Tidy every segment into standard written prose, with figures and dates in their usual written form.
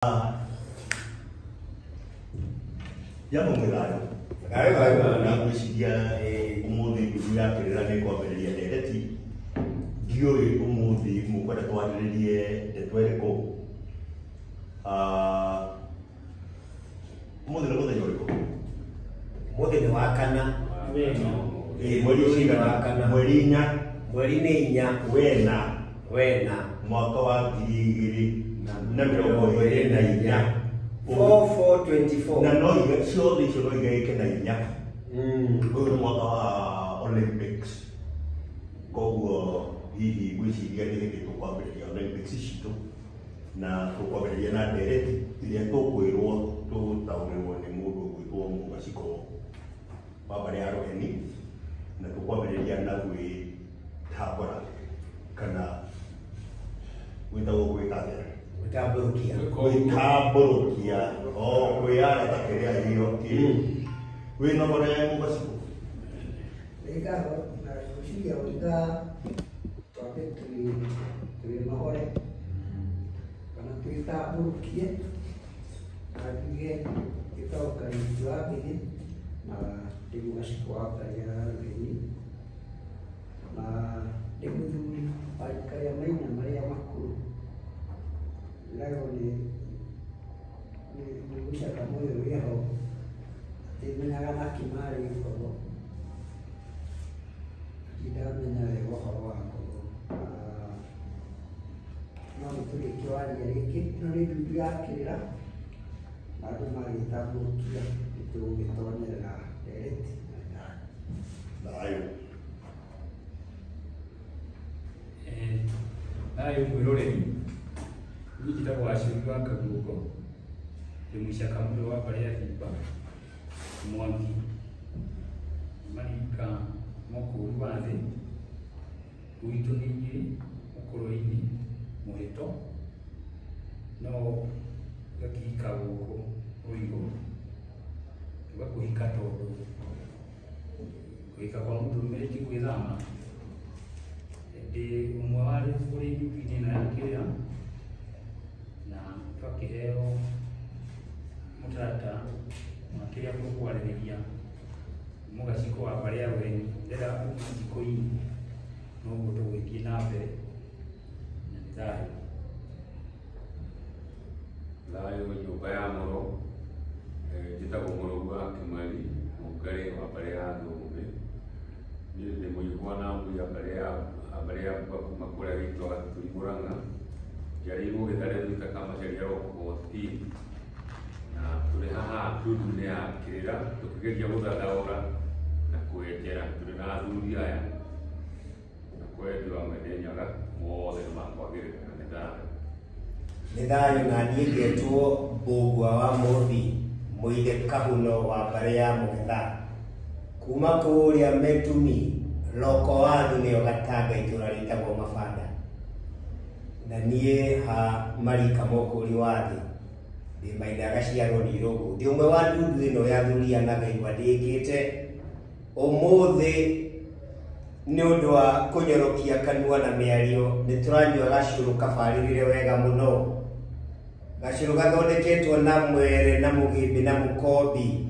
Jambo mwĩ thayũ. Thayũ thayũ. Na ngwĩciria ũmũthĩ ndundu ya kĩrĩra nĩ kwambĩrĩria ndereti. Ndiũĩ ũmũthĩ mũkwenda twarĩrĩrie ndeto ĩrĩkũ. Ũmũthĩ nĩ mũthenya ũrĩkũ? Mũthĩ nĩ wa kana. Mweri cigana? Wa kana. Mweri 4. Mweri nĩ 4. Wena. Wena. Mwaka wa 2024. 4424. Na no iga ciothe icio no igaĩke na 4. Ũyũ nĩ mwaka wa Olympics. Koguo hihi ngwĩciria nĩ hĩndĩ tũkwambĩrĩria Olympics citũ na tũkwambĩrĩria na ndereti ĩrĩa tũkwĩrwo tũgũtaũrĩrwo nĩ mũndũ ũgwĩtwo Mũgacikũ wa mbarĩ ya Rũheni, na tũkwambĩrĩria na gwĩtambũra kana gwĩtagwo gwĩka atĩa? Gwĩtambũrũkia. Gwĩtambũrũkia, o kwĩyara ta kĩrĩa irio. Wĩnogore Mũgacikũ? Nĩngatho na ngwĩciria wega twambe twĩnohore kana twĩtambũrũkie na njuge njĩtagwo Kariuki wa Mbĩgĩ na ndĩ Mũgacikũ wa mbarĩ ya Rũheni na ndĩ mũthuri wa rika rĩa maina marĩa makũrũ. Ndĩragwo nĩ mũcaka ũyũ wĩho atimenyaga naki marĩ ngoro, ndamenya wega ũhoro wa ngoro. No nĩtũrĩkĩwaria rĩngĩ. Ĩno nĩ ndundu ya kĩrĩra na andũ magĩtambũrũkia nĩtũgũgĩtonyerera ndereti. Thayũ. Thayũ mwĩroreri, niĩ njĩtagwo Wacũri wa Kaguongo, ndĩ mũicaka mũrũ wa mbarĩ ya Thimba, Mwangi, marika mũkũri wa thĩ, gwitũ nĩ Nyĩrĩ, Mũkũrwe-inĩ, Mũhĩto, no ngakĩhika gũkũ Rũirũ, tũgakũhika tondũ kũhika kwa mũndũrũme ti gwĩthama. Ndĩ ũmwe wa arĩa ũrĩ ndundu-inĩ ĩno ya kĩrĩra, na twakĩheo mũtaratara wa kĩrĩa tũkwarĩrĩria. Mũgacikũ wa mbarĩ ya Rũheni ndĩrenda kuma njiko-inĩ, noguo tũgũgĩthiĩ na mbere na nĩ thayũ. Thayũ nyũmba ya Mũro, njĩtagwo Mũrũgu wa Kĩmari, Mũngarĩ wa mbarĩ ya Thũmbĩ. Niĩ ndĩ mũihwa na ngui ya mbarĩ ya Mbua kuma kũrĩa gĩitũ Gaturi Mũrang'a. Njiarĩirwo Gĩthare thutha Kamacharia Rock 14. Na tũrĩ haha ndundu-inĩ ya kĩrĩra tũkĩgeria gũthathaũra na kwenjera tũrĩ na athuri aya na kwendio amwe Nyaga mothe nĩ makwagĩrĩra na nĩ thayũ. Nĩ thayũ. Na niĩ ngetwo Mbũgua wa Mũmbi, mũithe Kahuno wa mbarĩ ya Mũgetha, kuma kũrĩa Metumi loko wanyu nĩyo Gatanga, itũra rĩtagwo Mabanda. Na niĩ ha marika mũkũri wa thĩ ndĩ maithe agaciarwo nĩ irũgũ. Ndĩ ũmwe wa ndundu ĩno ya athuri a Nagaigua ndĩkĩte ũmũthĩ nĩ ũndũ wa kũnyorokia kanua na mĩario. Nĩ tũranyua gacũrũ kabarĩrĩre wega mũno, gacũrũ gathondeketwo na mwere na mũgĩmbĩ na mũkombi,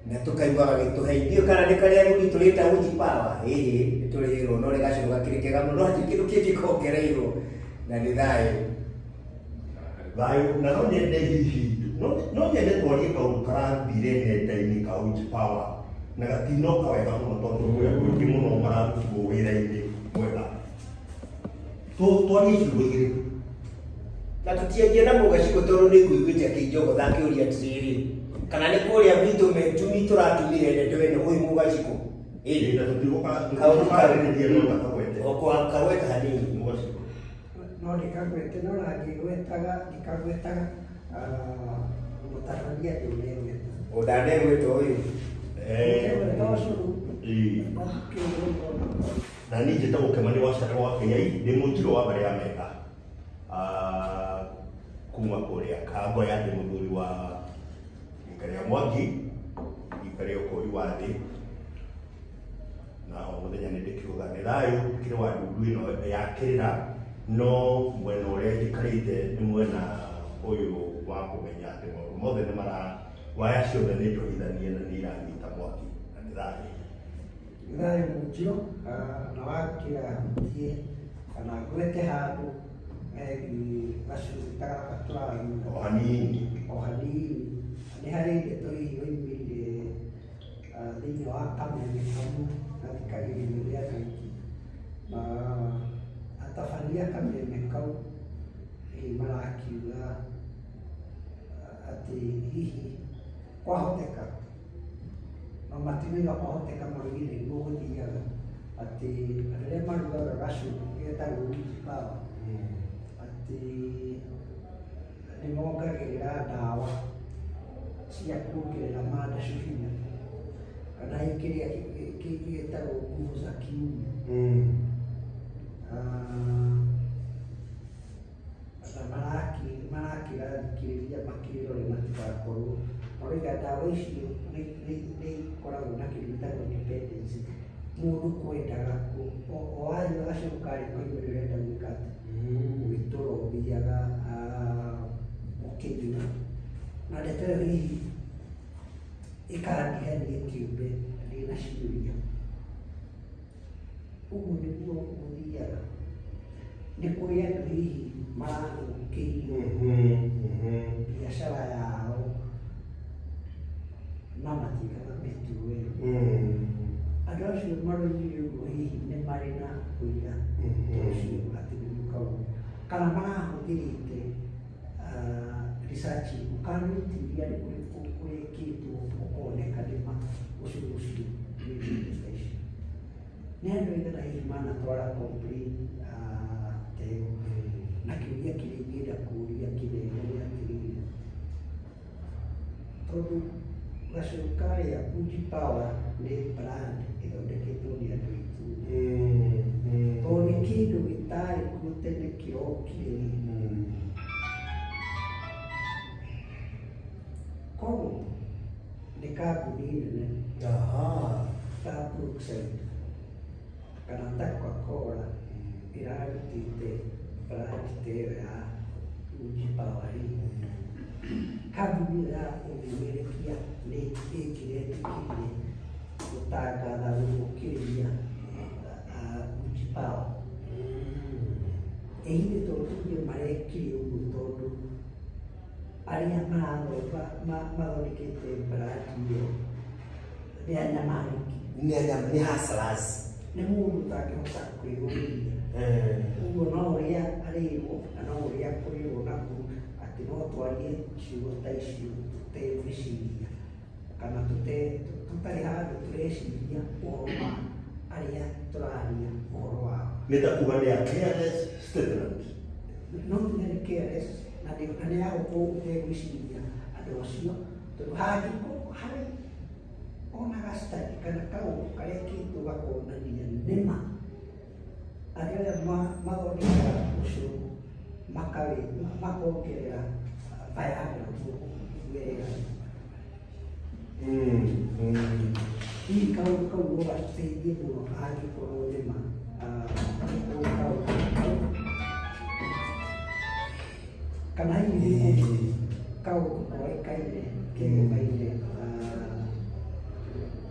na tũkaigua gagĩtũhe ithuĩ kana nĩ karĩa athuri tũrĩta uji power. Ĩhĩ, nĩ tũrĩrwo no nĩ gacũrũ gakĩrĩ kega mũno, hatirĩ kĩndũ kĩngĩ kongereirwo, na nĩ thayũ. Thayũ. Na no nyende hihi no nyende twarie kaũndũ karathire nenda-inĩ ka uji power na gatinoka wega mũno tondũ kwĩ andũ aingĩ mũno mararutirwo wĩra-inĩ mwega. Twarie ciugo igĩrĩ na tũtianjie na Mũgacikũ tondũ nĩ ngũiguĩte akĩnjogotha akĩũria atĩrĩrĩ, kana nĩ kũrĩa gwitũ Metumi tũratumire ndeto ĩno ũyũ Mũgacikũ. Ĩĩ, na tũtigũkarĩrĩria no gakagwete. O kagweta hanini. Mũgacikũ. No ndikagwete, no nangĩgwetaga ndikagwetaga mũtabania ndũnegweta. Ũndanegweta ũyũ. Ndikegweta ũcũrũ. Na niĩ njĩtagwo Kĩmani wa Cata wa Kĩnyai, ndĩ mũnjirũ wa mbarĩ ya Metha kuma kũrĩa Kangoya, ndĩ mũthuri wa rika rĩa Mwangi, rika rĩa ũkũri wa thĩ, na o mũthenya nĩ ndĩkiuga nĩ thayũ. Ndĩkĩrĩ wa ndundu ĩno ya kĩrĩra, no mwena ũrĩa njikarĩte nĩ mwena ũyũ wa kũmenya atĩ maũndũ mothe nĩ mara waya ciothe nĩ njohithanie na nĩ iranyita mwaki na nĩ thayũ. Thayũ mũnjiro na wakĩra hutie kana ngwete handũ gacũrũ ta gaka tũranyua o hanini o hanini nĩ harĩ ndeto hihi yoimĩrire thĩinĩ wa kameme kamwe gathikagĩrĩrio nĩ andũ aingĩ na atabania kameme kau hihi marakiuga atĩ hihi kwahoteka no matirauga kwahoteka maraugire nĩguo gũthiaga atĩ andũ arĩa marugaga gacũrũ getagwo Uji Power atĩ nĩ mongagĩrĩra ndawa cia kuongerera mandacu hinya kana hihi kĩrĩa gĩtagwo nguvu za kiume. Na marakĩrathikĩrĩria makĩrore matigakorwo marauga ndawa icio nĩ ikoragwo na kĩndũ gĩtagwo dependency mũndũ kwendaga o wanyua gacũrũ karĩ koimĩra ũrenda gwĩka atĩ gwĩtũra ũthiaga ũkĩnyua na ndeto ĩyo hihi ĩkandiga niĩ kĩũmbe ndĩna ciũria ũguo nĩguo gũthiaga nĩ kũrĩ andũ hihi marathũkĩirio biacara yao na matigaga mĩtugo ĩyo andũ acio maroigire ũguo hihi nĩ marĩ na ũira ũcio atĩ nĩguo kana marahũthĩrĩte research ũkanũtiria nĩ kũrĩkũ kũrekĩtwo ũkoneka nĩma ũcio ũcio nĩ mbeca icio nĩ andũ aigana hihi manatwara complain ta ĩyo na kĩũria kĩrĩa ingĩenda kũũria kĩnene nĩ atĩrĩrĩ tondũ gacũrũ karĩa Uji Power nĩ brand ĩthondeketwo nĩ andũ aitũ tondũ nĩ kĩndũ gĩtarĩ kuo tene kĩrokire rĩ koguo nĩ kambuni nene ta Brookside kana ta Coca-Cola ĩrarutĩte brand ta ĩyo ya Uji Power rĩ kambuni ĩyo ya ũmemerekia nĩ ĩngĩretĩkĩrire gũtangatha gũthũkĩrĩria Uji Power ĩhithĩ to tuge marekire ũguo tondũ arĩa mathondekete brand ĩyo nĩ anyamarĩki nĩ hustlers nĩ mũndũ ũtangĩhota kwĩyũmĩria ũguo no ũrĩa arĩrwo na no ũrĩa kũrĩrwo nakuo atĩ no twarie ciugo ta icio tũtegwĩciria kana tũtarĩ handũ tũreciria ũhoro wa arĩa tũraria ũhoro wao nĩ ta kuga nĩ a careless statement no tuge nĩ careless na nĩ ya gũkorwo ũtegwĩciria andũ acio tondũ hangĩkorwo harĩ ona ga-study kana kaũndũ karekĩtwo gakonania nĩma andũ arĩa mathondekaga ũcũrũ makongerera Viagra wega hihi kaũndũ kau no gateithie mũno angĩkorwo nĩma kaũndũ kau kana hihi kaũndũ koĩkaine kegomaine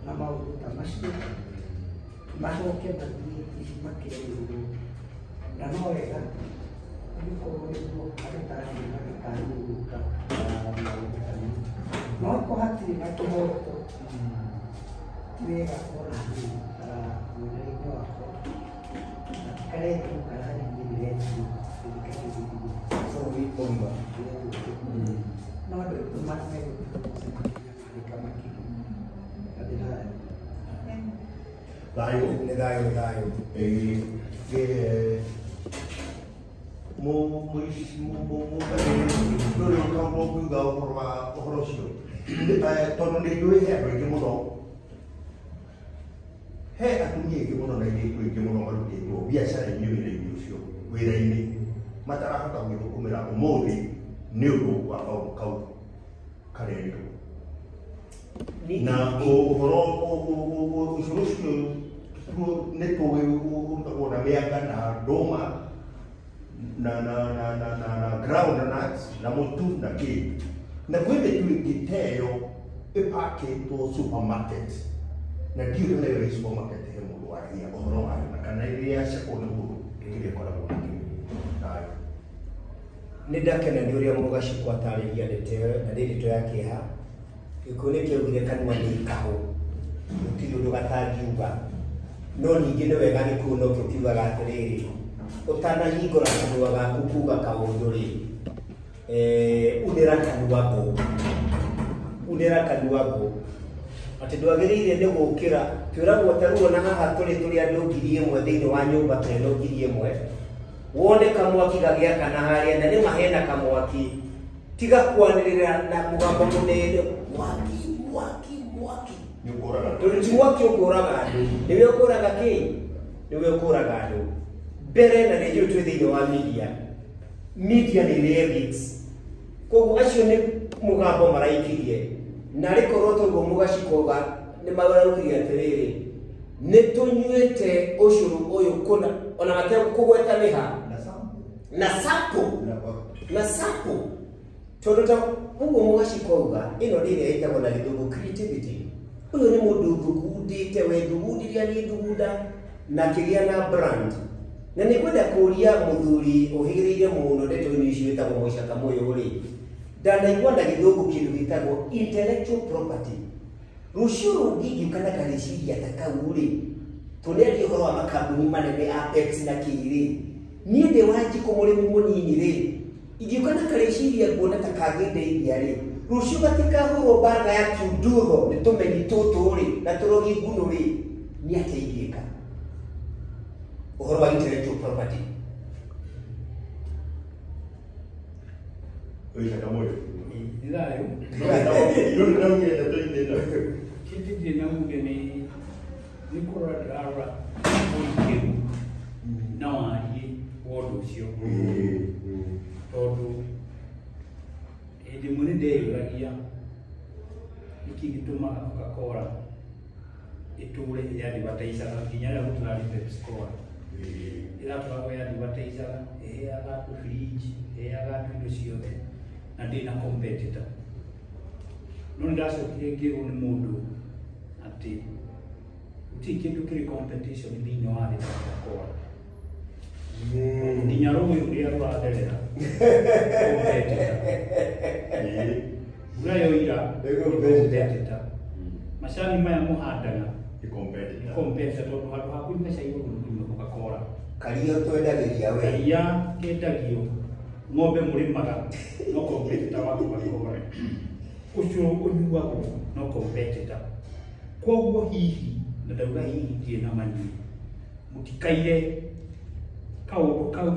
na maũndũ ta macio macoke mathiĩ hihi makerwo na no wega gũkorwo nĩguo andũ ta acio magĩkanio gwĩka maũndũ ta mau no akorwo hatirĩ na kĩhoto ti wega ona hanini mwena-inĩ wakwa na ti karendio kararĩrie nĩ rendio ĩthikagĩrĩrio bũrũri mũgima no andũ aitũ megũtiga makĩnyamarĩka makĩria na ndĩraya thayũ nĩ thayũ thayũ ndũrĩ ũkorwo ũkiuga ũhoro wa ũhoro ũcio tondũ nĩ njũĩ he andũ aingĩ mũno he atumia aingĩ mũno na airĩtu aingĩ mũno marutĩtwo biacara-inĩ wĩra-inĩ ũcio wĩra-inĩ matarahota gwĩthũkũmĩra ũmũthĩ nĩ ũndũ wa kaũndũ kau karerirwo na ũhoro ũcũrũ ũcio nĩ tũĩ ũrutagwo na mĩanga na ndũma na na na na na na groundnuts na mũtu na kĩ na kwĩ mĩtu ĩngĩ ta ĩyo ĩpakĩtwo supermarket na ndiũĩ kana ĩyo ĩ supermarket he mũndũ waragia ũhoro wayo na kana ĩrĩa yacekwo nĩ mũndũ kĩrĩa ĩkoragwo nakĩo nayo. Nĩ ndakena nĩ ũrĩa Mũgacikũ atarĩria ndeto ĩyo na nĩ ndeto ya kĩeha. Gĩkũyũ nĩ kĩaugire kanua nĩ kahũ, gũtirĩ ũndũ gatangiuga. No ningĩ nĩ wega Gĩkũyũ nokĩo kiugaga atĩrĩrĩ, ũtanahingũra kanua gaku kuga kaũndũ rĩ, unĩra kanua ngũ, unĩra kanua ngũ. Atĩ ndwagĩrĩire nĩ gũkĩra, twĩragwo ta rĩu ona haha tũrĩ tũrĩ andũ 1000 thĩinĩ wa nyũmba ta ĩno 1000, wone kamwaki gagĩakana harĩa na nĩma hena kamwaki, tiga kwanĩrĩra na mũgambo mũnene mwaki mwaki mwaki. Tondũ ti mwaki ũkũraga andũ, nĩwe ũkũraga kĩ? Nĩwe ũkũraga andũ. Mbere na nĩ njũĩ twĩ thĩinĩ wa media, media nĩ ĩrĩ ethics, koguo acio nĩ mũgambo maraikirie, na rĩkorwo toguo Mũgacikũ nĩ maraugire atĩrĩrĩ, nĩ tũnyuĩte ũcũrũ ũyũ kũna ona matekũgweta nĩ ha na sample na sample tondũ ta ũguo Mũgacikũ auga ĩno nĩ ĩrĩa ĩtagwo na gĩthũngũ creativity. Ũyũ nĩ mũndũ ũthugundĩte, wethugundire agĩthugunda na akĩgĩa na brand. Na nĩ ngwenda kũria mũthuri ũhĩgĩrĩire mũno ndeto-inĩ ici wĩtagwo Mũica Kamũyũ rĩ, ndanaigua na gĩthũngũ kĩndũ gĩtagwo intellectual property. Rũciũ rũngĩ ingiũka na karĩciria ta kau rĩ, tũnĩaria ũhoro wa makambuni manene a Pepsi na kĩ rĩ, niĩ ndĩ Wanjikũ mũrĩmi mũnini rĩ, ingiũka na karĩciria nguona ta kangĩndeithia rĩ, rũciũ gatikahũrwo mbara ya kiundutho nĩ tũmenyi tũtũ rĩ na tũrogi ngunũ rĩ, nĩ atĩa ingĩka ũhoro wa intellectual property? Mũica Kamũyũ. Nĩ thayũ. Ndũrĩ ndaugire ndeto-inĩ ĩno. Kĩndũ ndirĩ na uge nĩ kũrora ndĩrarora ũrikĩru na wariĩ wa ũndũ ũcio. Tondũ hĩndĩ ĩmwe nĩ ndeyũragia nĩkĩ gĩtũmaga Coca-Cola ĩtũre ĩadvertisaga nginya rĩrĩa gũtararĩ Pepsi Cola. Ĩratũraga ĩadvertisaga, ĩheaga andũ fridge, ĩheaga andũ indo ciothe na ndĩrĩ na competitor. No nĩ ndacokire ngĩrwo nĩ mũndũ atĩ gũtirĩ kĩndũ kĩrĩ competition thĩinĩ wa thĩ ta Coca-Cola. Nginya rũĩ rũrĩa rũratherera competitor. Mbura yoira Nĩ competitor. Macani maya mũhandaga Nĩ competitor. Competitor tondũ handũ ha kũnyua cai ũguo nĩ kũnyua Coca-Cola. Karia twendagĩria we. Karia kendagio, ng'ombe mũrĩmaga no competitor wa Coca-Cola. Ũcũrũ ũnyuagwo no competitor. Koguo hihi, na ndauga hihi ndirĩ na manyui, mũtikaire kaũndũ kau,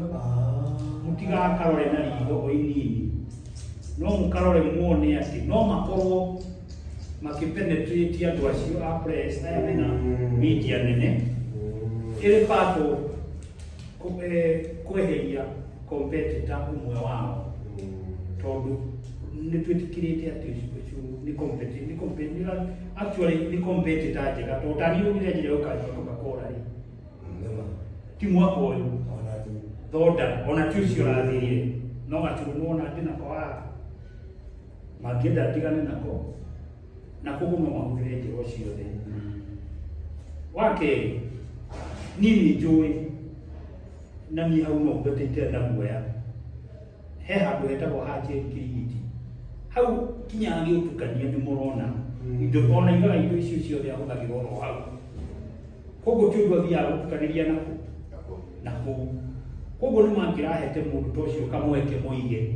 mũtigakarore na ritho o inini, no mũkarore muone atĩ no makorwo makĩpenetrate andũ acio a press aya mena media nene ĩrĩ part of kweheria competitor ũmwe wao, tondũ nĩ twĩtĩkĩrĩte atĩ ũcio nĩ competitor, actually nĩ competitor njega, tondũ ta niĩ ũgire njĩra ũkanyua Coca-Cola rĩ, ti mwaka ũyũ thonda ona ti ũcio ũrathirire, no gacũrũ nĩwona ndĩ nako haha, mangĩenda ndigane nako, na koguo no mahũthĩre njĩra o ciothe. Wa kerĩ, niĩ nĩ njũĩ na niĩ hau no ngwetete na guoya, he handũ hetagwo ha Njeri Kirigiti, hau kinya agĩũtukania nĩ mũrona indo ona igaga indo icio ciothe ahũthagĩra oro hau, koguo ti ũndũ athiaga gũtukanĩria naku na kũu. Koguo nĩ mangĩrahete mũndũ ta ũcio kamweke moige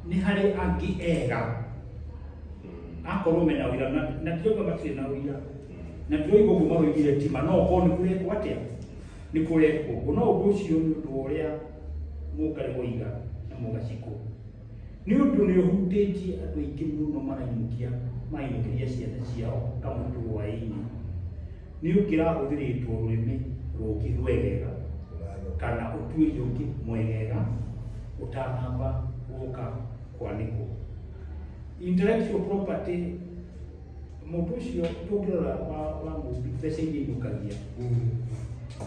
nĩ harĩ angĩ ega akorwo mena ũira, na ndĩrauga matirĩ na ũira, na ndĩroiga ũguo maroigire tima, no okorwo nĩ kũrekwo atĩa, nĩ kũrekwo ũguo. No ũndũ ũcio nĩ ũndũ wa ũrĩa Mũngarĩ woiga na Mũgacikũ, nĩ ũndũ nĩ ũhutĩtie andũ aingĩ mũno marainũkia, marainũkĩria ciana ciao kamũtũ hwaĩ-inĩ. Nĩ ũngĩrahũthĩrĩtwo rũrĩmĩ rũngĩ rwegega kana ũtuĩria ũngĩ mwegega ũtanamba gũka kwanĩkwo. Intellectual property, mũndũ ũcio tũngĩrora wa mũmbi mbeca iria inũkagia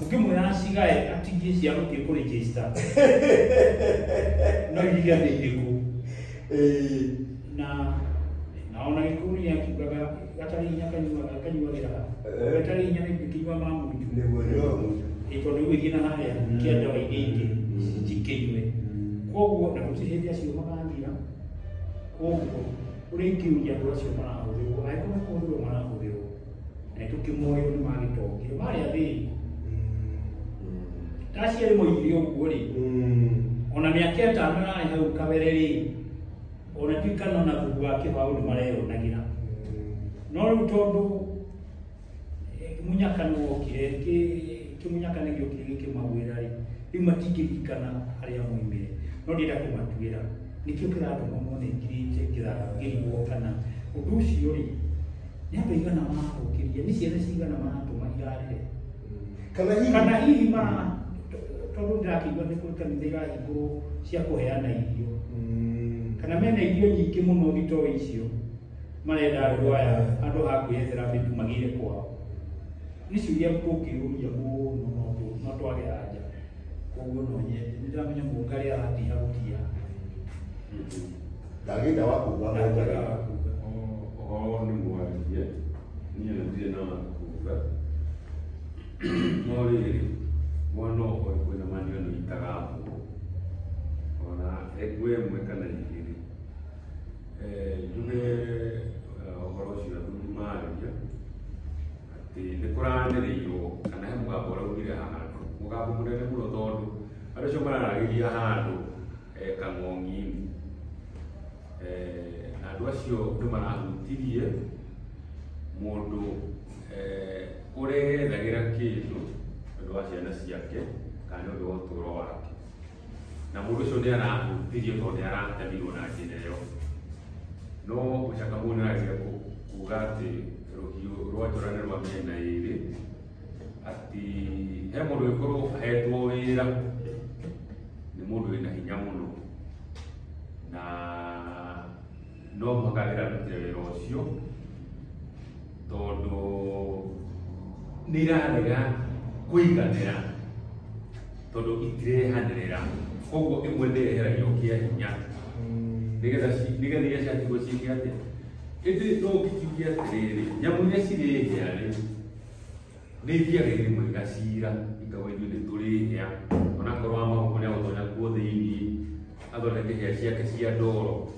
Ũngĩmwĩra acigae atigie cia gũthiĩ kũregister no iria nĩ irĩkũ na ona Gĩkũyũ nĩ akiugaga gatarĩ hinya kanyuaga kanyuagĩra gatarĩ hinya nĩ kĩnyua ma munju. Nĩguo nyua munju. Ĩ tondũ ũgĩthiĩ na harĩa kĩandawa-inĩ ingĩ cikĩnyue, koguo na gũtirĩ hĩndĩ acio magathira. Koguo ũrĩa ingĩũria andũ acio marahũthĩrwo, angĩkorwo nĩ kũhũthĩrwo marahũthĩrwo na nĩtũkĩmoĩ nĩ magĩtongire marĩ athĩni ta aciari moigire ũguo rĩ, ona mĩaka 5 ĩrarĩ hau kabere rĩ, ona ndiũĩ kana ona thugu wa kĩbaũ nĩ mareyonagĩra. No rĩu tondũ mũnyaka nĩ wokire, kĩmũnyaka nĩ gĩokire gĩkĩmagwĩra rĩ, rĩu matingĩririkana harĩa moimire. No ndĩrenda kũmatuĩra nĩkĩo kĩratũma mone ngirĩte ngĩrigwo kana ũndũ ũcio rĩ, nĩ andũ aigana marathũkĩria, nĩ ciana cigana maratũma irarĩre. Kana hihi kana hihi mara tondũ ndĩrakĩigua nĩ kũrĩ kanitha irahingũrwo cia kũheana irio, kana mena irio nyingĩ mũno thitoo icio marenda andũ aya andũ a kwĩyethera mĩtu magĩre kwao. Nĩ ciũria tũngĩũria mũno no twage anja. Koguo no nyende nĩ ndĩramenya Mũngarĩ aratiha gũtiha. Ndagĩta wa kuga Ndagĩta Mũngarĩ. wa kuga. Ũhoro nĩ mwarie, niĩ na ndirĩ na kuga, no rĩrĩ mwana ũyũ kwĩna manio nĩ itaga mbũ ona ĩngwe ĩmwe kana igĩrĩ. Njuge ũhoro ũcio athuri marĩria atĩ nĩ kũranĩrĩirwo kana he mũgambo ũraumire handũ, mũgambo mũnene mũno, tondũ andũ acio mararagĩria handũ kang'ong'i-inĩ, na andũ acio nĩ marahutirie mũndũ ũreyethagĩra kĩndũ nĩ ũndũ wa ciana ciake kana nĩ ũndũ wa ũtũũro wake, na mũndũ ũcio nĩ arahutirio tondũ nĩ aratemirwo na njĩra ĩyo. No mũcaka mũndũ nĩ arageria kuga atĩ rũhiũ rwa njora nĩ rwa mĩena ĩrĩ, atĩ he mũndũ ũgĩkorwo ahetwo wĩra nĩ mũndũ wĩna hinya mũno na no mũhaka angĩrarutire wĩra ũcio tondũ nĩ irarega kũiganĩra tondũ itirehanĩrĩra, koguo ĩmwe nĩ yeheragio kĩa hinya nĩgetha nĩgetha iria ciatigwo ciĩke atĩa. Ĩndĩ no ũngĩkiuge atĩrĩrĩ, nyamũ iria cirĩ hĩa rĩ, nĩ ithiaga rĩmwe igacira ikauga ithuĩ nĩ tũrĩ hĩa, onakorwo wa maboko nĩ agũtonya kuo thĩiniĩ athondeke hĩa ciake cia ndoro,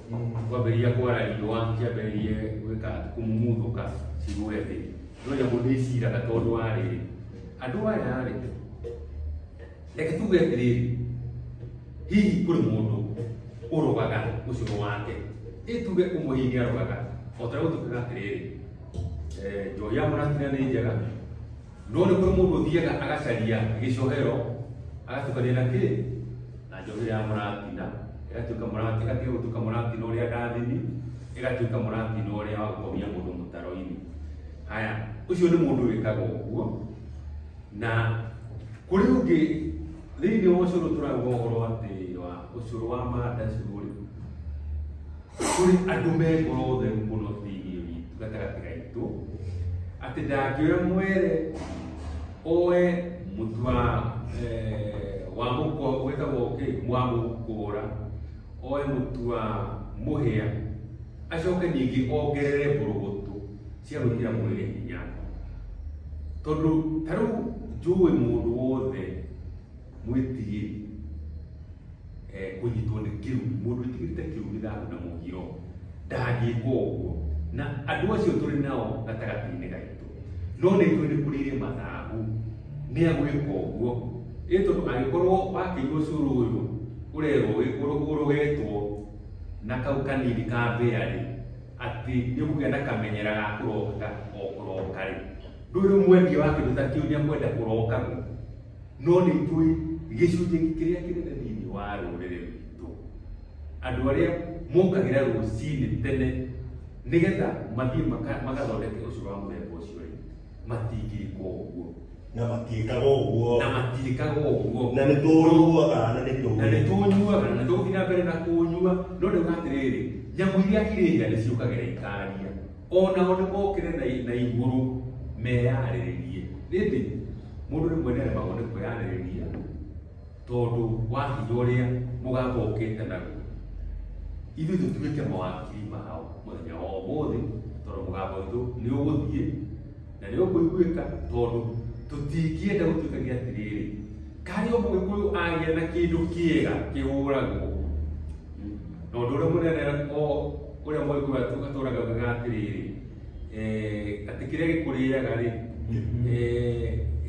kwambĩrĩria kwara riũa ciambĩrĩrie gwĩka kũmumuthũka cigũe thĩ. No nyamũ nĩ iciraga tondũ wa rĩrĩ, andũ aya rĩ, reke tuge atĩrĩrĩ, hihi kũrĩ mũndũ ũrogaga ũcũrũ wake, ĩ tuge ũmwe hihi nĩ arogaga o ta ũrĩa gũtuĩkaga atĩrĩrĩ, njohi ya mũratina nĩ njega, no nĩ kũrĩ mũndũ ũthiaga agacaria gĩcohero agatukania na kĩ na njohi ya mũratina, ĩgatuĩka mũratina, ĩgatiga gũtuĩka mũratina ũrĩa ndathini, ĩgatuĩka mũratina ũrĩa wa gũkomia mũndũ mũtaro-inĩ. Haya, ũcio nĩ mũndũ wĩkaga ũguo. Na kũrĩ ũngĩ thĩinĩ wa ũcũrũ tũrauga ũhoro atĩ wa ũcũrũ wa mandacũ rĩ, kũrĩ andũ me ngoro theru mũno thĩinĩ witũ gatagatĩ gaitũ, atĩ ndangĩoya mwere oe mũtu wa wa mũko wĩtagwo kĩ wa mũkũra, oe mũtu wa mũhĩa, acoke ningĩ ongerere mbũrũgũtũ cia gwĩkĩra mwĩrĩ hinya, tondũ ta rĩu njũĩ mũndũ wothe mwĩtigĩri kũnyitwo nĩ kĩrumi, mũndũ wĩtigĩrĩte kĩrumi, thahu na mũgiro ndangĩka ũguo. Na andũ acio tũrĩ nao gatagatĩ-inĩ gaitũ, no nĩ ithuĩ nĩ kũrĩ irĩ mathahu nĩ agwĩka ũguo. Ĩ tondũ angĩkorwo wakĩnyua ũcũrũ ũyũ ũrerwo ũrogetwo na kau kanini ka mbĩa rĩ, atĩ nĩ ũkũgĩa na kamenyera ga kũroka o kũroka rĩ, ndũrĩ rĩu mwendia wa kĩndũ ta kĩu nĩ akwenda kũrokagwo. No nĩ ithuĩ gĩcunjĩ kĩrĩa kĩnene thĩinĩ wa rũrĩrĩ rwitũ, andũ arĩa mokagĩra rũcinĩ tene nĩgetha mathiĩ magathondeke ũcũrũ wa mũthemba ũcio rĩ, matingĩka ũguo. Na matiĩkaga ũguo. Na matiĩkaga ũguo. Na nĩ tũnyuaga na nĩ tũĩ. Na nĩ tũnyuaga na nĩ tũgũthiĩ na mbere na kũnyua. No ndauga atĩrĩrĩ, nyamũ iria irĩ hĩa nĩ ciũkagĩra ikaria, onao nĩ mokĩre na igũrũ meyarĩrĩrie. Rĩndĩ Mũndũ rĩmwe nĩ aremagwo nĩ kwĩyanĩrĩria tondũ wa hinya ũrĩa mũgambo ũkĩte naguo. Ithuĩ tũtuĩke mawakiri mao mũthenya wa ũmũthĩ tondũ mũgambo witũ nĩ ũgũthiĩ na nĩ ũkũiguĩka tondũ tũtingĩenda gũtuĩkagia atĩrĩrĩ karĩ o mũgĩkũyũ agĩa na kĩndũ kĩega kĩhũragwo na ũndũ ũrĩa mũnene o ũrĩa mũgĩkũyũ atũraga augaga atĩrĩrĩ atĩ kĩrĩa gĩkũrĩaga rĩ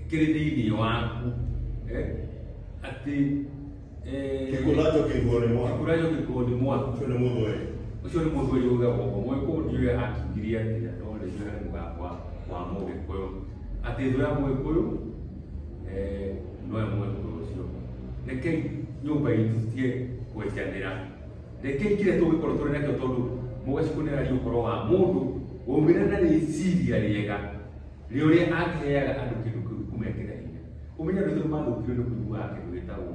kĩrĩ thĩinĩ waku atĩ Kĩkũracho kĩguo nĩ mwaku. Kĩkũracho kĩguo nĩ mwaku. Ũcio nĩ mũthweri. Ũcio nĩ mũthweri ugaga ũguo. Mũgĩkũyũ ndiũĩ akiugirie atĩa no nĩ njũĩ nĩ mũgambo wa mũgĩkũyũ. Atĩ thũ ya mũgĩkũyũ nowe mũgĩkũyũ ũcio. Rekei nyũmba itũ tũtige kwenjanĩra. Rekei kĩrĩa tũngĩkorwo tũrĩ nakĩo tondũ Mũgacikũ nĩ araria ũhoro wa mũndũ waumire na rĩciria rĩega rĩa ũrĩa angĩheaga andũ kĩndũ kĩu kũmekĩra hinya. Ũmenye andũ aitũ nĩ mathũkirio nĩ kũnyuaga kĩndũ gĩtagwo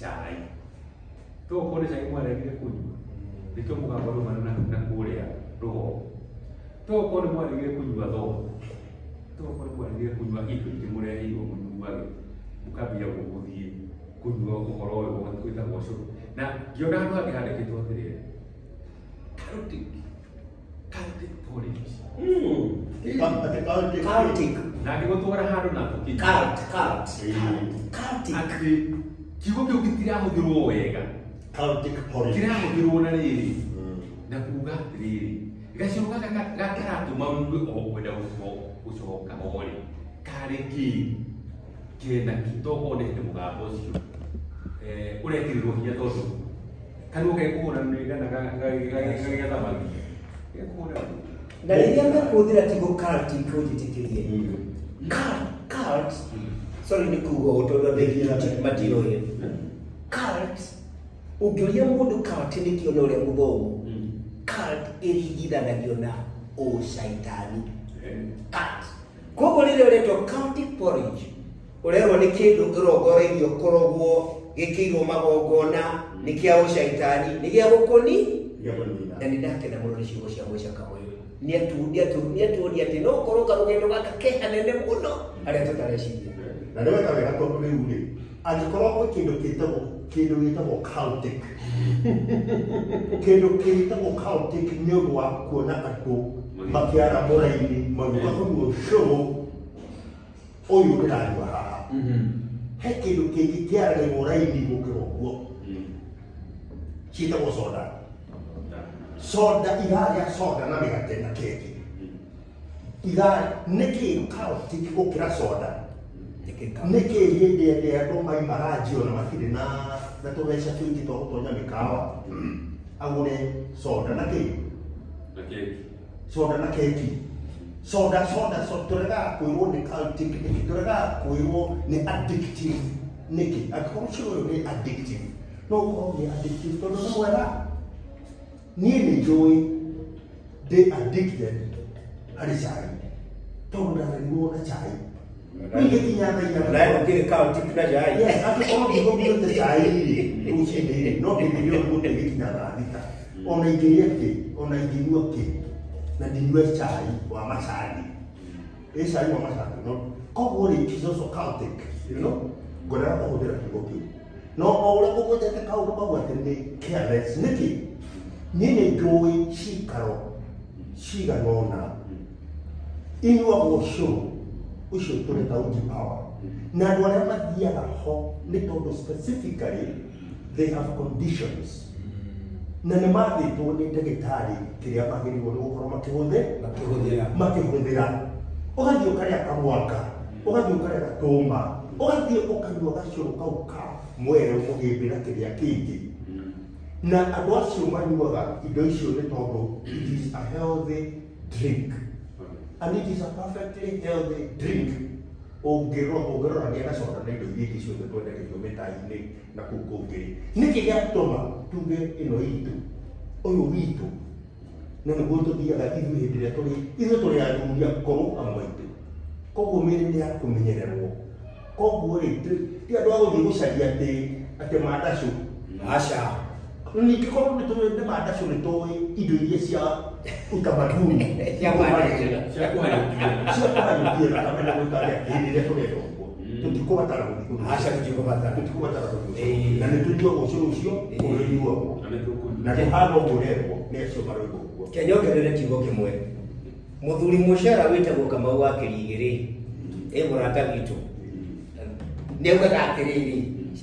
cai. To okorwo nĩ cai mwaregire kũnyua nĩkĩo mũgambo ũraumana na kũrĩa rũgongo. To okorwo nĩ mwaregire kũnyua thongo, to okorwo nĩ mwaregire kũnyua indo ingĩ mũreheirwo mũnyuage, mũkambia gũthiĩ kũnyua ũhoro ũyũ wĩtagwo ũcũrũ. Na ngĩona handũ hangĩ handĩkĩtwo atĩrĩrĩ, cultic porridge. Cultic. Na ngĩgũtwara handũ na tũkinya. Cult. Cultic. Atĩ kiugo kĩu gĩtirahũthĩrwo wega. Cultic porridge. Kĩrahũthĩrwo na rĩrĩ na kuga atĩrĩrĩ gacũrũ gaka karatũma ũigue o kwenda gũcoka ho rĩ karĩ kĩ kĩna kĩ tokorwo nĩ hĩndĩ mũgambo ũcio ũrekĩrĩrwo hinya tondũ kanua gekũhũra nĩ kana gagĩthamaki gekũhũra. Na rĩrĩa mekũhũthĩra kiugo cultic ũnjĩtĩkĩrie. Cult, sorry nĩ kuga ũũ tondũ andũ aingĩ matiũĩ. Cult, ũngĩũria mũndũ cult nĩ kĩ ona ũrĩa mũthomu, cult ĩringithanagio na ũcaitani. Cult. Koguo rĩrĩa ũretwo cultic porridge, ũrerwo nĩ kĩndũ kĩrongoreirio kũrogwo, gĩkĩirwo magongona, nĩ kĩa ũcaitani, nĩ gĩa gũkũni. Na nĩ ndakena mũno nĩ ciugo cia Mũica Kamũyũ. Nĩ atuonia atĩ no ũkorwo karũgendo gaka ke hanene mũno harĩa tũtareciria. Na nĩ weka wega tondũ rĩu rĩ angĩkorwo gwĩ kĩndũ gĩtagwo cultic, kĩndũ gĩtagwo cultic nĩ ũndũ wa kuona andũ makĩara mũraini magĩũka kũnyua ũcũrũ ũyũ ndĩranyua haha, he kĩndũ kĩngĩ kĩaragĩrwo raini gũkĩra ũguo ciĩtagwo soda. Soda irarĩa soda na mĩgate na keki irarĩa nĩkĩ cultic gũkĩra soda? Nĩkĩ hĩndĩ ĩrĩa andũ maima ranji ona matirĩ na tũbeca tũingĩ twa gũtonya mĩkawa agũre soda na kĩ? Na keki. Soda na keki, soda soda so tũregaga kwĩrwo nĩ cultic nĩkĩ? Tũregaga kwĩrwo nĩ addictive nĩkĩ? Angĩkorwo ũcũrũ ũyũ nĩ addictive, no ũkorwo nĩ addictive tondũ nĩ mwega. Niĩ nĩ njũĩ ndĩ addicted harĩ cai tondũ ndarerirwo na cai. Rĩu ingĩkinya thaa inya Nawe ũkĩrĩ cultic na cai. Yes, angĩkorwo ndigũnyuĩte cai rĩ rũcinĩ rĩ, no ndĩngĩrĩa ũguo ndĩgĩkinya thaa 6, ona ingĩrĩa kĩ, ona ingĩnyua kĩ na ndinyue cai wa macani, ĩ cai wa macani no koguo rĩ, it is also cultic, ngwendaga kũhũthĩra kiugo kĩu no o ũrĩa ũgwetete kaũndũ kau atĩ nĩ careless nĩkĩ. Niĩ nĩ njũĩ cikaro cigana ũna inyuagwo ũcũrũ ũcio tũreta uji power, na andũ arĩa mathiaga ho nĩ tondũ specifically they have conditions na nĩ mathĩtwo nĩ ndagĩtarĩ kĩrĩa magĩrĩirwo nĩ gũkorwo makĩhũthĩra. Makĩhũthĩra. Makĩhũthĩra. Ũgathiĩ ũkarĩa kamwanga, ũgathiĩ ũkarĩa gatũma, ũgathiĩ ũkanyua gacũrũ kau ka mwere mũgĩmbĩ na kĩrĩa kĩngĩ, na andũ acio manyuaga indo icio nĩ tondũ it is a healthy drink, and it is a perfectly healthy drink ũngĩrorania na soda na indo iria ingĩ ciothe twendagĩrio mĩtai-inĩ na kũu kũngĩ. Nĩkĩ gĩatũma tuge ĩno itũ ũyũ witũ na nĩguo tũthiaga ithuĩ hĩndĩ ĩrĩa tũrĩ ithuĩ tũrĩ athuri akũrũ amwe aitũ, koguo mĩĩrĩ nĩ ya kũmenyererwo, koguo rĩ ti andũ a gũthiĩ gũcaria atĩ mandacũ. Aca. Ningĩ korwo nĩ tũĩ nĩ mandacũ, nĩ tũĩ indo iria cia utamaduni Cia kũhanyũkia. Cia kũhanyũkia. Cia kũhanyũkia thakame na gwĩka atĩa hĩndĩ ĩrĩa tũrenda ũguo. Tũtikũbatara gũthiĩ Aca tũtikũbatara. Tũtikũbatara gũthiĩ. Ĩĩ. Na nĩ tũnyuaga ũcũrũ ũcio ũrĩnyuagwo. Na nĩ tũkũnyua. Na tũhana ũguo ũrerwo nĩ acio maroiga ũguo. Kenyongerere kiugo kĩmwe. Mũthuri mũcera wĩtagwo Kamau wa Kĩrigĩrĩ ĩ mũrata witũ nĩ augaga atĩrĩrĩ,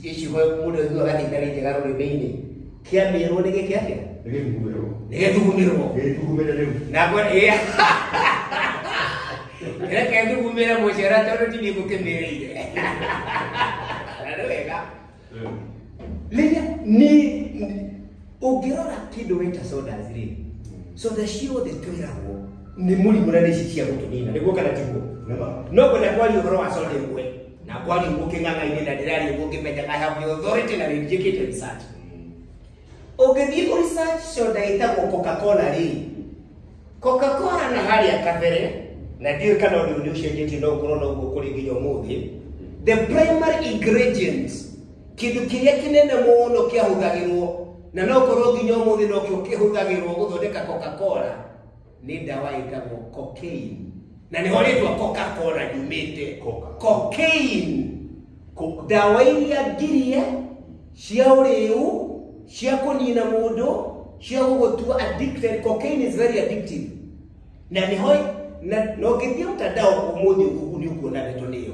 icigo mũndũ aiguaga atĩ itarĩ njega rũrĩmĩ-inĩ kĩamĩrwo nĩ gĩkĩ atĩa? Nĩ gĩthugumĩrwo. Nĩ gĩthugumĩrwo. Gĩthugumĩre rĩu. Na ngwe ĩ reke thugumĩre mũcera tondũ ti niĩ ngũkĩmĩrĩire. Na nĩ wega. Rĩrĩa ni ũngĩrora kĩndũ wĩta sodas rĩ, soda ciothe twĩragwo nĩ mũrimũ na nĩ ici cia gũtũnina, nĩguo kana tiguo? Nĩma. No ngwenda kwaria ũhoro wa soda ĩmwe na kwaria ũguo kĩng'ang'a-inĩ na ndĩraria ũguo ngĩmenyaga I have the authority na nĩ njĩkĩte research. Ũngĩthiĩ kũ research soda ĩtagwo Coca-Cola rĩ, Coca-Cola na harĩa kabere, na ndiũĩ kana ũndũ nĩ ũcenjetie no ũkorwo noguo kũrĩ nginya ũmũthĩ, the primary ingredient, kĩndũ kĩrĩa kĩnene mũno kĩahũthagĩrwo na no ũkorwo nginya ũmũthĩ nokĩo kĩhũthagĩrwo gũthondeka Coca-Cola nĩ ndawa ĩtagwo cocaine. Na nĩho rĩtwa Coca-Cola yumĩte. Coca. Cocaine. Ndawa iria ngirie cia ũrĩu, cia kũnina mũndũ, cia gũgũtua addicted. Cocaine is very addictive. Na nĩho na ũngĩthiĩ mtandao ũmũthĩ ũguo nĩ ũkuona ndeto nĩyo.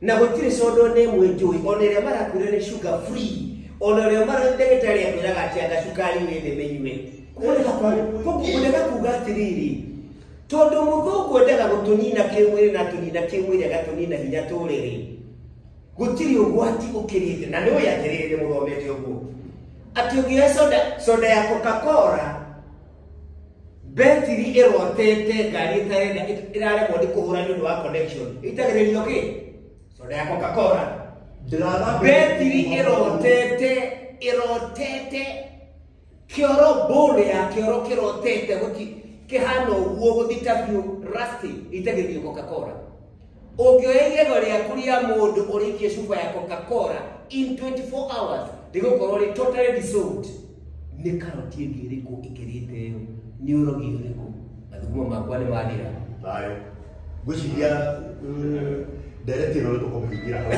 Na gũtirĩ soda ona ĩmwe njũĩ, ona ĩrĩa marakwĩra nĩ sugar free, ona ĩrĩa ndagĩtarĩ akwĩraga atĩ anga cukari wĩ thĩ mĩnyue. Koguo ngwendaga kuga atĩrĩrĩ, tondũ mũthũngũ endaga gũtũnina kĩmwĩrĩ na atũnina kĩmwĩrĩ agatũnina hinya tũrĩrĩ, gũtirĩ ũgwati ũkĩrĩte. Na nĩũĩ atĩrĩrĩ mũthomete ũguo atĩ ũngĩoya soda ya Coca-Cola, betiri ĩrotete ngari ĩtarenda ĩraremwo nĩ kũhũra nĩ ũndũ wa connection, ĩitagĩrĩrio kĩ? Soda ya Coca-Cola. Betiri ĩrotete kĩoro, bowl ya kĩoro kĩrotete gũti kĩhana ũguo gũthita biũ rusty, ĩitagĩrĩrio Coca-Cola. Ũngĩoya igego rĩaku rĩa mũndũ ũrĩkie cuba ya Coca-Cola in 24 hours rĩgũkorwo rĩ totally dissolved. Nĩ karoti ĩngĩ ĩrĩkũ ĩkĩrĩte ĩyo? Nĩ ũrogi ũrĩkũ? Mathugumo makwa nĩ mathira. Thayũ. Ngwĩciria ndereti ĩno nĩ tũkũmĩhingĩra hau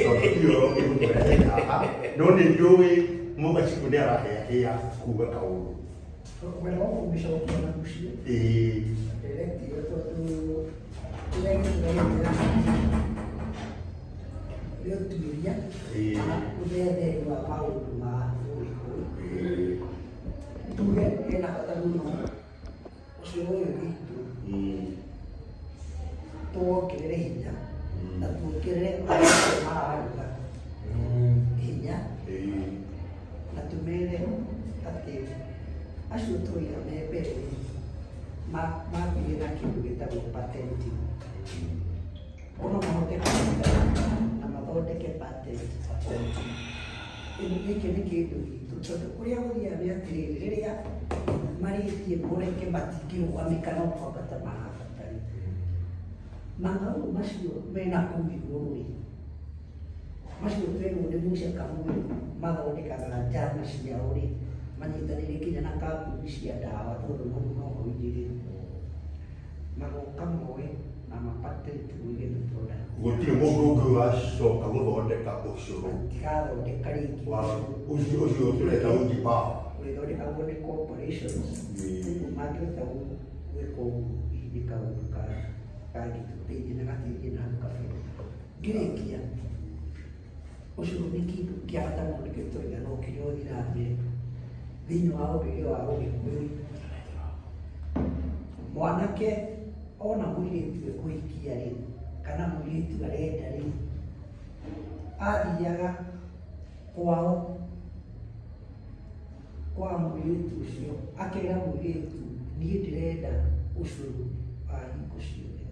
tondũ ti ũhoro ĩgũtũrehe haha, no nĩ njũĩ mũgacikũ nĩ arahĩahĩa kuga kaũndũ. Mwena wa kũmĩcokia na mũciĩ. Ĩĩ. Ndereti ĩyo tondũ kĩrĩa gĩtũrehete nĩ ũtuĩria kana ũthetheri wa maũndũ ma Ũgĩkũyũ. Tuge hena bata mũno ũcũrũ ũyũ witũ tuwongerere hinya na tuongerere arĩa mararuga hinya na tumere atĩ acio tũiga me mbere mambire na kĩndũ gĩtagwo patenting. Ono mahote kũruta na mathondeke patent. Gĩkĩ nĩ kĩndũ gitũ tondũ ũrĩa gũthiaga nĩ atĩrĩrĩ, rĩrĩa marĩthiĩ mũreke matingĩrũgamĩka no kwambata marambata rĩ, mang'aurũ macio mena kũu igũrũ rĩ, macio twerwo nĩ Musa Kamũyũ mathondekaga njama ciao rĩ, manyitanĩire nginya na kambuni cia ndawa tondũ no hoigĩrĩ magoka moe na mapatent gwĩgetha product. Gũtirĩ mũndũ ũngĩ ũgacoka gũthondeka ũcũrũ. Matigathondeka rĩngĩ. Ũcio ũcio tũreta uji power. Ũrĩthondekagwo nĩ corporations. Ũguo mangĩhota gwĩka ũguo hihi nĩ kaũndũ kangĩtũteithia na gateithie na hau kabere. Ngĩrĩkia, ũcũrũ nĩ kĩndũ kĩa bata mũno nĩkĩo tũraiga no kĩrĩa ũthiĩ na mbere thĩinĩ wa ũndũire wa Ũgĩkũyũ. Mwanake ona mũirĩtu ekũhikia rĩ, kana mũirĩtu arenda rĩ, athiaga kwao kwa mũirĩtu ũcio akera mũirĩtu niĩ ndĩrenda ũcũrũ wa hingo ciothe.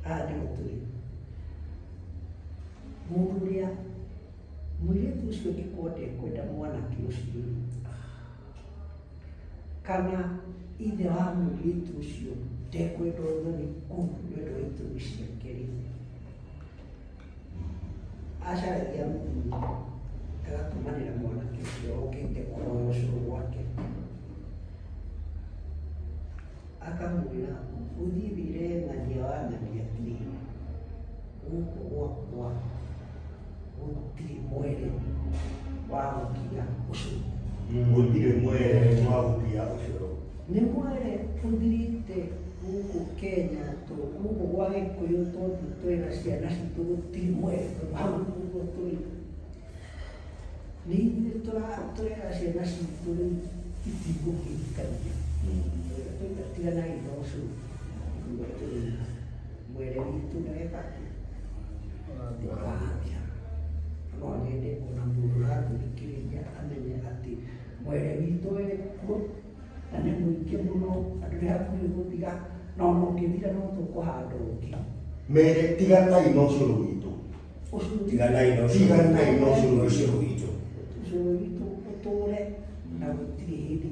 Haha nĩho tũrĩ. Mũndũ ũrĩa mũirĩtu ũcio angĩkorwo ndekwenda mwanake ũcio rĩ, kana ithe wa mũirĩtu ũcio ndekwenda ũthoni kũu nĩ ũndũ wa itũmi ciake rĩ, acaragia mũthuri agatũmanĩra mwanake ũcio okĩte kũhoya ũcũrũ gwake, akamwĩra ũthiĩ wĩre ng'ania wa ng'ania atĩrĩrĩ, Gũkũ gwakwa gũtirĩ mwere wa gũkia ũcũrũ. Gũtirĩ mwere wa gũkia ũcũrũ. Nĩ mwere ũthirĩte gũkũ Kenya to gũkũ gwa Gĩkũyũ tondũ twĩna ciana citũ gũtirĩ mwere tondũ hau nĩguo tũrĩ. Nĩ ithuĩ tũrera ciana citũ rĩu itigũkĩhikania. Tiganai na ũcũrũ. Nĩguo tũrĩ mwere witũ nĩweka atĩa? Nĩũrathira. No nyende ona mũndũ ũratũthikĩrĩria amenye atĩ mwere witũ wĩ kuo na nĩ mũingĩ mũno andũ nĩ hakuhĩ gũthira na ona ũngĩthira no tũkũhanda ũngĩ. Mere tiganai na ũcũrũ witũ. Tiganai na ũcũrũ witũ. Ũcũrũ witũ ũtũre na gũtirĩ hĩndĩ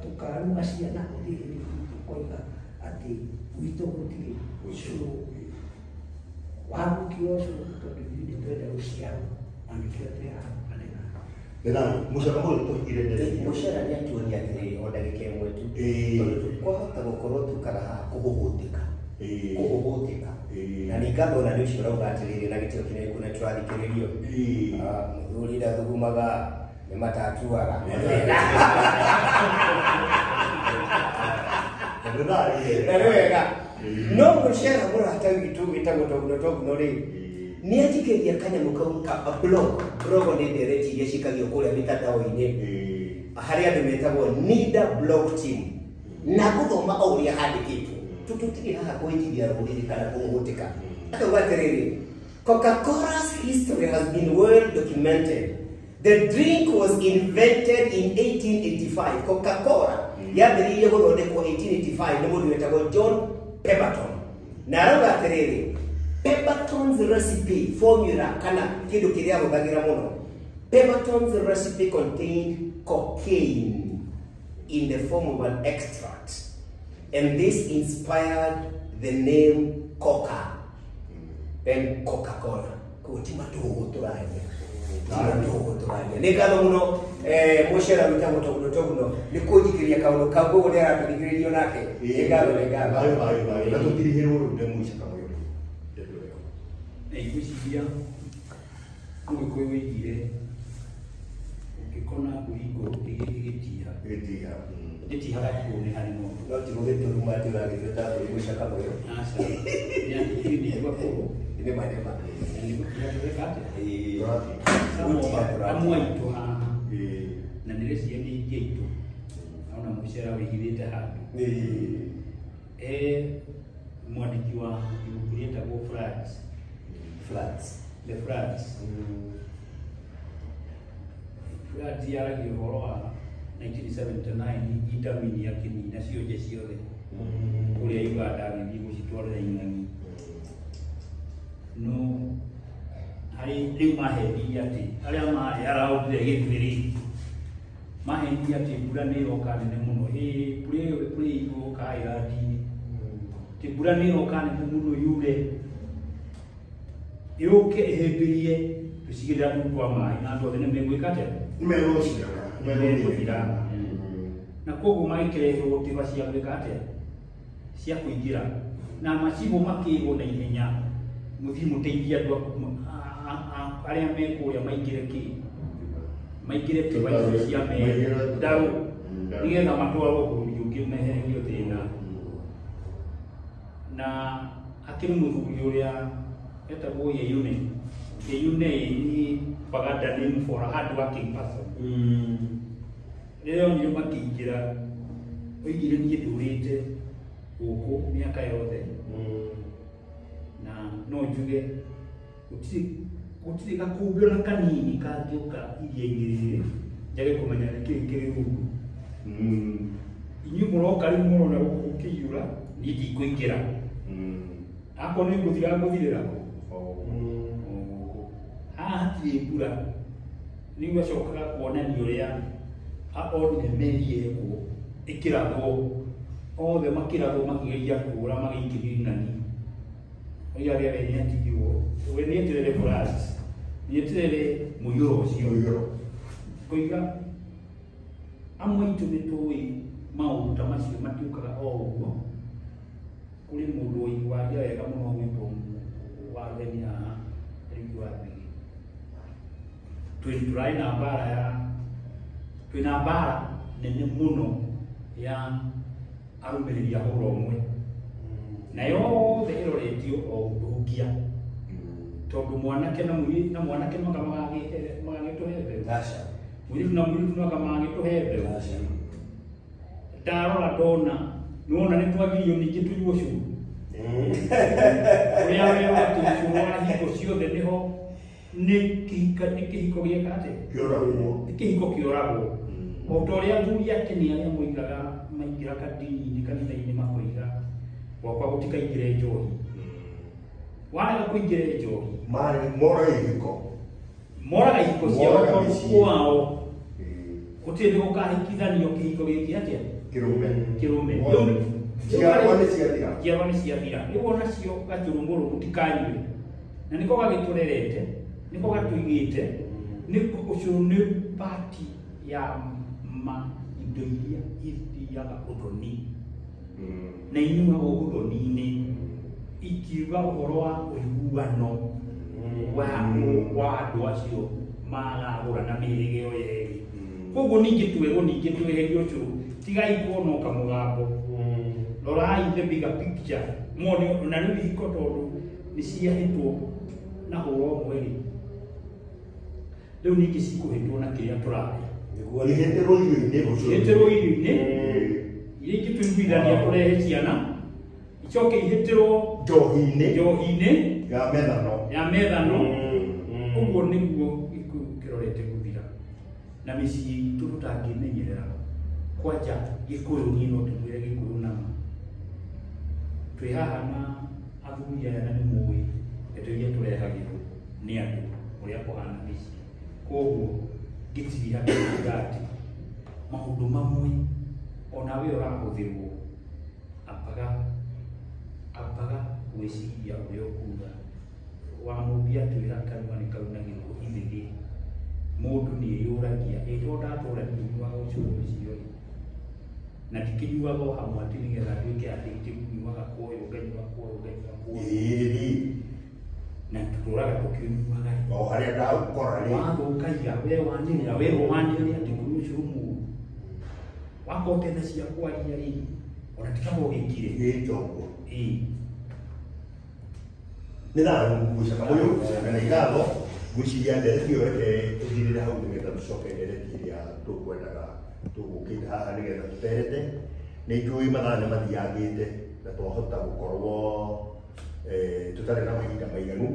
tũkaruma ciana, gũtirĩ hĩndĩ tũkoiga atĩ gwitũ gũtirĩ ũcũrũ. Wagũkia ũcũrũ tondũ ithuĩ nĩ twenda rũciaro na nĩkĩo twĩ haha manena. Mũcera mũyũ tũhingĩrĩrie. Mũcera nĩ atuonia atĩrĩrĩ o ndagĩka ĩmwe tu. Tondũ kwahota gũkorwo tukaga haha kũhũhũtĩka. Kũhũhũtĩka. Na nĩ ngatho na nĩ ũcio ũrauga atĩrĩrĩ na gĩtĩo kĩnene kuona tũrathikĩrĩrio. Mũthuri ndathugumaga nĩ matatuaga. Na nĩ wega. No mũcera mũrata witũ wĩtagwo Toguno Toguno rĩ, nĩ anjikĩria kanyamũ kau ka blog. Blog nĩ ndereti iria cikagio kũrĩa mĩtandao-inĩ harĩ andũ metagwo Nida Blog Team. Na gũthoma o ũrĩa handĩkĩtwo. Tũtũtirĩ haha kũhĩtithia rũrĩrĩ kana kũhũhũtĩka. Akauga atĩrĩrĩ, Coca-Cola's history has been well documented. The drink was invented in 1885. Coca-Cola yambĩrĩirie gũthondekwo 1885 nĩ mũndũ wetagwo John Pemberton. Na arauga atĩrĩrĩ, Pemberton's recipe formula kana kĩndũ kĩrĩa ahũthagĩra mũno. Pemberton's recipe contained cocaine in the form of an extract, and this inspired the name Coca and Coca-Cola. Koguo ti matũhũhũ tũraria. Nĩ ngatho mũno mũcera wĩtagwo Toguno Toguno nĩ kũnjikĩria kaũndũ kau koguo nĩ aratũthikĩrĩrio nake. Nĩ ngatho, nĩ ngatho. Na tũtirihĩrwo rĩu nĩ mũica kamũyũ. Ngwĩciria mũgĩkũyũ oigire ũngĩkona mbũri ngũrũ ĩgĩtiha Ĩgĩtiha. Ĩtihaga kuo nĩ harĩ ng'ombe. No ti gũgĩtũruma atĩ ũragĩtua ta mbũri mũica kamũyũ. Aca, nĩ atĩ ithuĩ nĩ andũ akũrũ. Nĩ ma nĩ ma. Na nĩ gũtiha tũreka atĩa? Tũratiha. Amwe aitũ haha na ndĩreciria nĩ aingĩ aitũ ona mũcera wĩhithĩte handũ. Mwandĩki wa ibuku rĩetagwo Floods. Floods. The Floods. Floods yaragia ũhoro wa 1979 Idi Amin akĩnina cionje ciothe kũrĩa Uganda agĩthiĩ gũcitwarĩra ing'ang'i. No harĩ rĩu mahenirie atĩ arĩa marĩ araũndire gĩthweri mahenirie atĩ mbura nĩ ĩroka nene mũno. Mbura ĩyo kũrĩ ĩgũka Ireland-inĩ. Atĩ mbura nĩ ĩroka nene mũno yure yũke ĩhĩmbĩrie tũcigĩrĩra rũu twa maĩ na andũ othe nĩ megwĩka atĩa? Nĩ megũthira. Na koguo magĩkĩrehwo tĩba cia gwĩka atĩa? Cia kũingĩra. Na macibũ makĩrwo na ihenya mũthiĩ mũteithie andũ arĩa me kũrĩa maingĩre kĩ? Maingĩre tĩba icio cia meri ndarũ nĩgetha matwarwo bũrũri ũngĩ mehererio thĩna. Na hakĩrĩ mũthuri ũrĩa etagwo Yeyune. Yeyune nĩ Baganda name for a hard working person. Rĩrĩa onire makĩingĩra oigire niĩ ndũrĩte gũkũ mĩaka yothe na no njuge gũtirĩ gakũmbĩ ona kanini kangĩũka iria-inĩ rĩrĩ njage kũmenya nĩkĩĩ kĩrĩ rungu. Inyuĩ mũroka rĩu mũrona gũkũ gũkĩiyũra niĩ ndikũingĩra. Akorwo nĩ ngũthira ngũthirĩra kũ? Haha hatirĩ mbura. Rĩu acokaga kuonania ũrĩa onire meri ĩkwo ĩkĩrathwo othe makĩrathwo makĩgeria kũũra magĩikĩrio ing'ang'i. Oiga we nĩ atigirwo we nĩ eterere floods nĩ eterere mũiyũro ũcio. Koiga amwe aitũ nĩ tũĩ maũndũ ta macio matiũkaga o ũguo. Kũrĩ mũndũ waria wega mũno gwĩtwo wa rũheni haha Kariuki wa Mbigi. Tũrarĩ na mbara ya twĩna mbara nene mũno ya arũmĩrĩri a hũra ũmwe na yothe ĩroretio o gũtũhukia tondũ mwanake na mũirĩtu na mwanake no anga magagĩtũhe mbeũ Aca. mũirĩtu na mũirĩtu no anga magagĩtũhe mbeũ Aca. Ndarora ndona nĩwona nĩ twagirio ningĩ tũnyue ũcũrũ ũrĩa werwo atĩ ũcũrũ wa hingo ciothe nĩho nĩ kĩhiko gĩeka atĩa Kĩoragwo. Nĩ kĩhiko kĩoragwo o ta ũrĩa athuri a tene arĩa moigaga maingĩra kandini-inĩ kanitha-inĩ makoiga gwakwa gũtikaingĩre njohi warega kũingĩre njohi Marĩ moraga ihiko. Moraga ihiko ciao Moraga tondũ mĩciĩ. kwao gũtirĩ nĩ gũkahikithanio kĩhiko gĩkĩ atĩa Kĩrũme. Kĩrũme. Njiarwa nĩ ciathira. Njiarwa nĩ ciathira. Rĩu onacio gacũrũmũrũ mũtikanyue na nĩko gagĩtũrerete nĩko gatũigĩte nĩko ũcũrũ nĩ pati ya ma indo iria ithiaga ũthoni na inyuaga ũthoni-inĩ ikiuga ũhoro wa ũiguano wa andũ acio maragũra na mĩhĩrĩga ĩyo yerĩ koguo ningĩ twerwo ningĩ tweherie ũcũrũ tigai kuona o kamũgambo rorai the bigger picture muone na rĩu ihiko tondũ nĩ ciahĩtwo na hũra ũmwe rĩ rĩu ningĩ cikũhĩtwo na kĩrĩa tũrarĩa Nĩguo Ihĩtĩrwo irio-inĩ ũcũrũ. Ihĩtĩrwo irio-inĩ iria ingĩtũiguithania tũrehe ciana icoke ihĩtĩrwo Njohi-inĩ njohi-inĩ ya methano. Ya methano ũguo nĩguo gĩkũyũ kĩrorete gũthira na mĩciĩ itũ tũtangĩmenyerera kwanja gĩkũyũ niĩ no ndĩmwĩre gĩkũyũ nama twĩ haha na athuri aya na nĩ mũĩ ndeto iria tũrehagĩrwo nĩ andũ ũrĩa kũhana mĩciĩ koguo ngĩtiriha kuga atĩ maũndũ mamwe ona we ũrahũthĩrwo ambaga ambaga gwĩciria ũrĩa ũkuga wa mũmbi atwĩra kanua nĩ kaunagĩrwo ithĩgĩ mũndũ nĩ eyũragia ĩ to ndatũra ndinyuaga ũcũrũ ũcio rĩ na ndikĩnyuaga o hamwe atĩ nĩgetha nduĩke addicted nyuaga kwa ũyũ nganyua kwa ũyũ nganyua kwa ũyũ Ĩĩ. Na tũtũraga tũkĩnyuaga rĩ O harĩa ndagũkora rĩ. Wathũkagia we wanĩrĩra werwo wanĩrĩre atĩ kũnyua ũcũrũ mũru wakorwo ũtena cia kwaria rĩ ona ti kaba ũgĩkire. Ĩĩ toguo. Ĩĩ. Nĩ thayũ ngũcaka ũyũ na nĩ ngatho ngwĩciria ndereti ĩyo reke ĩthirĩre hau nĩgetha tũcoke ndereti ĩrĩa tũkwendaga tũgũkĩte haha nĩgetha tũterete nĩ njũĩ mathaa nĩ mathiangĩte na twahota gũkorwo tũtarĩ na mahinda maiganu.